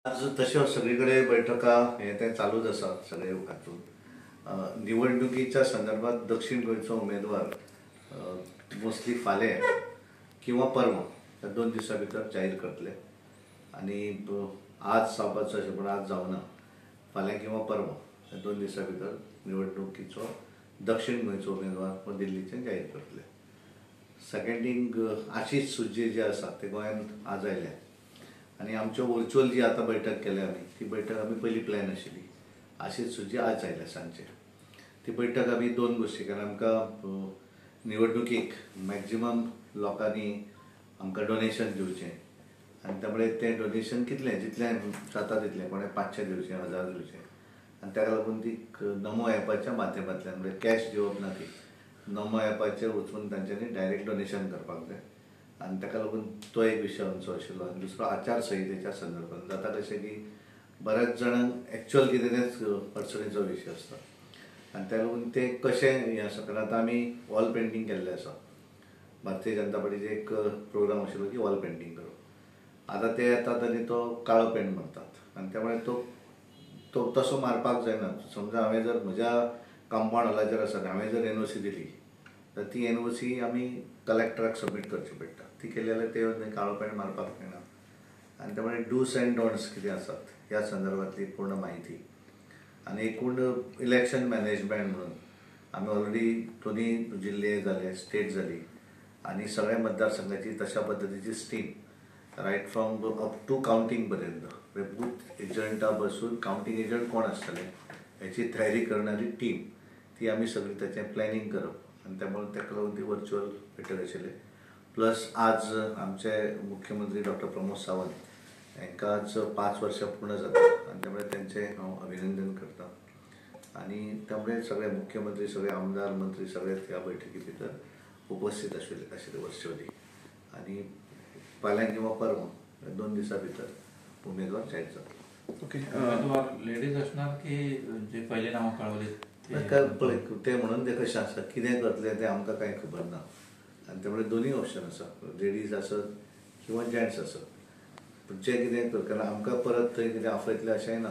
आज तश्यो सगळे कडेन बैठका हे ते चालूच आसा सगळे हातूंत. निवडणुकीच्या संदर्भात दक्षिण गोंयचो उमेदवार मोस्टली फाल्यां किंवा परवा ह्या 2 दिसां भितर जाहीर करतले आनी आज जावपाचो अशें पूण आज जावना, फाल्यां किंवा परवा ह्या 2 दिसां भितर निवडणुकीचो दक्षिण गोंयचो उमेदवार हो दिल्लीच्यान जाहीर करतले. सेकंड थिंग, आशिष सुज्जे जे आसा ते गोंयांत आज आयले आनी आमच्यो वर्च्युअल जी आतां बैठक केल्या आमी ती बैठक आमी पयलीं प्लॅन आशिल्ली. आशिष सुज्जे आज आयल्या सांजचे. ती बैठक आमी 2 गोश्टी, कारण आमकां निवडणुकीक मॅक्झिमम लोकांनी आमकां डोनेशन दिवचें आनी त्यामुळे तें डोनेशन कितलें जितलें जाता तितलें, कोणें 500 दिवचें, 1000 दिवचें आनी ताका लागून ती नमो ॲपाच्या माध्यमांतल्यान, म्हणजे कॅश दिवप ना, ती नमो ॲपाचेर वचून तांच्यांनी डायरेक्ट डोनेशन करपाक जाय आनी ताका लागून तो एक विशय आमचो आशिल्लो. आनी दुसरो आचारसंहितेच्या संदर्भात जाता कशें की बऱ्याच जाणांक एक्चुअल कितें तेंच अडचणीचो विशय आसता आनी ताका लागून तें कशें हें आसा, कारण आतां आमी वॉल पेंटींग केल्लें आसा. भारतीय जनता पार्टीचे एक प्रोग्राम आशिल्लो की वॉल पेंटींग करप, आतां ते येतात आनी तो काळो पेंट मारतात आनी त्यामुळे तो तो तसो मारपाक जायना. समजा हांवें जर म्हज्या कंपाउंड हॉलाचेर आसा हांवें जर एनओसी दिली तर ती एनओसी आमी कलेक्टराक सबमीट करची पडटा, ती केली जाल्यार ते काळो पेंट मारपाक मेळना. आनी त्यामुळे डूस अँड डोंट्स कितें आसात ह्या संदर्भातली पूर्ण म्हायती आनी एकूण इलेक्शन मॅनेजमेंट म्हणून आमी ऑलरेडी दोनी जिल्ले जाले, स्टेट जाली आनी सगळ्या मतदारसंघाची तशा पद्दतीची team right from up to counting पर्यंत, बूथ एजंटा बसून कावंटींग एजंट कोण आसतले हेची तयारी करणारी टीम ती आमी सगळी ताचें प्लॅनिंग करप आनी त्यामुळे ताका लागून ती वर्च्युअल बैठक आशिल्ली. प्लस आज आमचे मुख्यमंत्री डॉक्टर प्रमोद सावंत हांकां आज 5 वर्सां पूर्ण जाता आनी त्यामुळे तांचें हांव अभिनंदन करता आनी त्यामुळे सगळे मुख्यमंत्री, सगळे आमदार, मंत्री सगळे ह्या बैठकी भितर उपस्थित आशिल्ले वर्च्युअली आनी फाल्यां किंवा परवा 2 दिसां भितर उमेदवार जाहीर जातलो. ओके, उमेदवार लेडीज असणार की जे पहिले नावं कळवली पळय ते म्हणून ते कशें आसा कितें करतले तें आमकां कांय खबर ना आनी त्यामुळे दोनूय ऑप्शन आसा, लेडीज आसत किंवा जेंट्स आसत, पूण जे कितें कर, कारण आमकां परत थंय कितें आपयतलें अशेंय ना,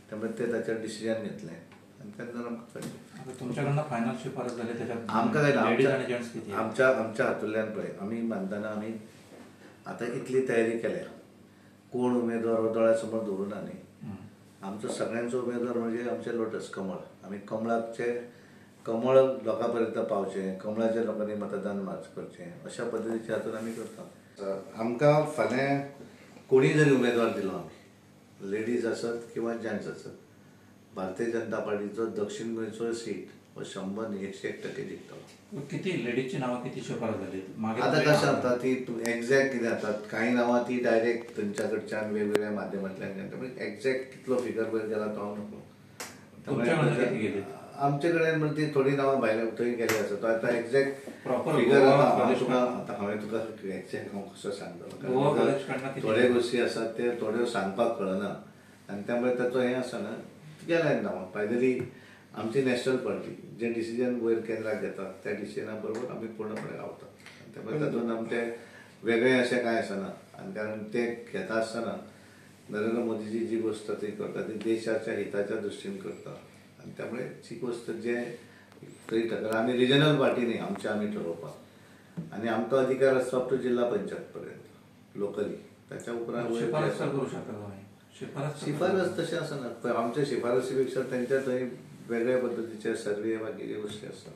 त्यामुळे ते ताचेर डिसिजन घेतलें आनी तेन्ना आमकां कळटलें. तुमच्याकडनं फायनल शिफारस झाली त्याच्यात आमकां काय ना, आमच्या आमच्या हातूंतल्यान पळय आमी मानतना आमी आतां इतली तयारी केल्या, कोण उमेदवार हो दोळ्या समोर दवरूना न्ही. आमचो सगळ्यांचो उमेदवार म्हणजे आमचें लोटस कमळ, आमी कमळाचे कमळ लोकां पर्यंत पावचें, कमळाच्या लोकांनी मतदान करचें अशा पद्दतीच्या हातून आमी करता. आमकां फाल्यां कोणी जरी उमेदवार दिलो, आमी लेडीज आसत किंवा जेंट्स आसत, भारतीय जनता पार्टीचो दक्षिण गोंयचो सीट हो 100-101% जिखतलो. किती लेडीजची नावं किती शिफारस झाली आतां कशें जाता ती एक्झॅक्ट कितें जाता, कांय नांवां ती डायरेक्ट थंयच्या कडच्यान वेगवेगळ्या माध्यमांतल्यान, एक्झॅक्ट कितलो फिगर वयर गेला तो हांव नको. आमचे कडेन म्हणजे ती थोडी नांवां भायल्या थंय गेली आसा, तो आतां एक्झॅक्ट फिगर तुका आतां हांवें तुका एक्झॅक्ट हांव कसो सांगतलो, थोड्यो गोश्टी आसात ते थोड्यो सांगपाक कळना आनी त्यामुळे ताचो हें आसा ना गेल्या नांवां. फायनली आमची नॅशनल पार्टी जे डिसिजन वयर केंद्राक घेता त्या डिसिजना बरोबर आमी पूर्णपणे रावता, त्यामुळे तातूंत आमचें वेगळें अशें कांय आसना. आनी कारण ते घेता आसतना नरेंद्र मोदीजी जी गोश्ट ती करता ती देशाच्या हिताच्या दृश्टीन करता आनी त्यामुळे जी गोश्ट जे थंय, कारण आमी रिजनल पार्टी न्ही, आमचें आमी ठरोवपाक आनी आमकां अधिकार आसता अप टू जिल्हा पंचायत पर्यंत लोकली, ताच्या उपरांत शिफारस करू शकता. शिफारस तशें आसना, आमच्या शिफारसी पेक्षा तांच्या थंय वेगळ्या पद्दतीचे सर्वे बाकीचे गोष्टी आसता.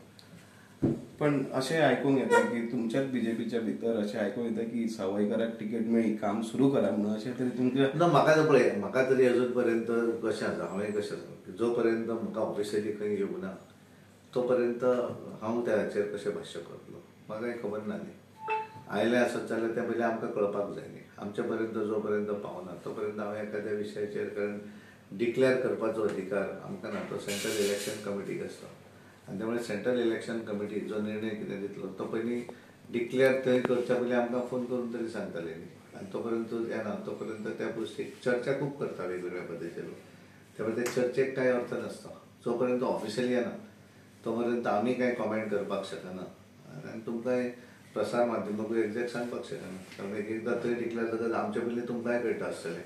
पण अशें आयकूंक येता की तुमच्याच बीजेपीच्या भितर अशें आयकूंक येता की सावयकाराक तिकेट मेळ्ळी, काम सुरू करा म्हणून, अशें तरी तुमकां ना. म्हाका तर पळय, म्हाका तरी अजून पर्यंत कशें आसा, हांवें कशें आसा, जो पर्यंत म्हाका ऑफिशियली खंय येवंक ना तो पर्यंत हांव त्याचेर कशें भाश्य करतलो, म्हाका कांय खबर ना न्ही. आयलें आसत जाल्यार तें पयलीं आमकां कळपाक जाय न्ही, आमच्या पर्यंत जो पर्यंत पावना तो पर्यंत हांवें एखाद्या विशयाचेर, कारण डिक्लेअर करपाचो अधिकार आमकां ना, तो सेंट्रल इलेक्शन कमिटीक आसता आनी त्यामुळे सेंट्रल इलेक्शन कमिटी जो निर्णय कितें दितलो तो पयलीं डिक्लेअर थंय करच्या पयलीं आमकां फोन करून तरी सांगतले न्ही, आनी तो पर्यंत येना तो पर्यंत त्या गोश्टीक चर्चा खूब करता वेगवेगळ्या पद्दतीचे लोक, त्यामुळे त्या चर्चेक कांय अर्थ नासता. जो पर्यंत ऑफिशियली येना तो पर्यंत आमी कांय कॉमेंट करपाक शकना आनी तुमकांय प्रसार माध्यमाकूय एक्झॅक्ट सांगपाक शकना, कारण एक एकदां थंय डिक्लेअर जाता आमचे पयलीं तुमकांय कळटा आसतलें.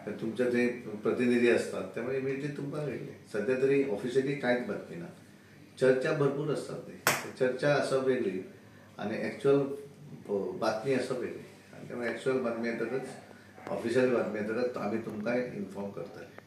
तुमचे जे प्रतिनिधी असतात त्यामुळे इमिडिएटली तुमकां कळटलें. सध्या तरी ऑफिशियली कांयच बातमी ना. चर्चा भरपूर असतात, ते चर्चा आसप वेगळी आनी एक्च्युअल बातमी आसप वेगळी, आनी त्यामुळे एक्च्युअल बातमी येतकच, ऑफिशियल बातमी येतकच आमी तुमकांय इन्फॉर्म करतले.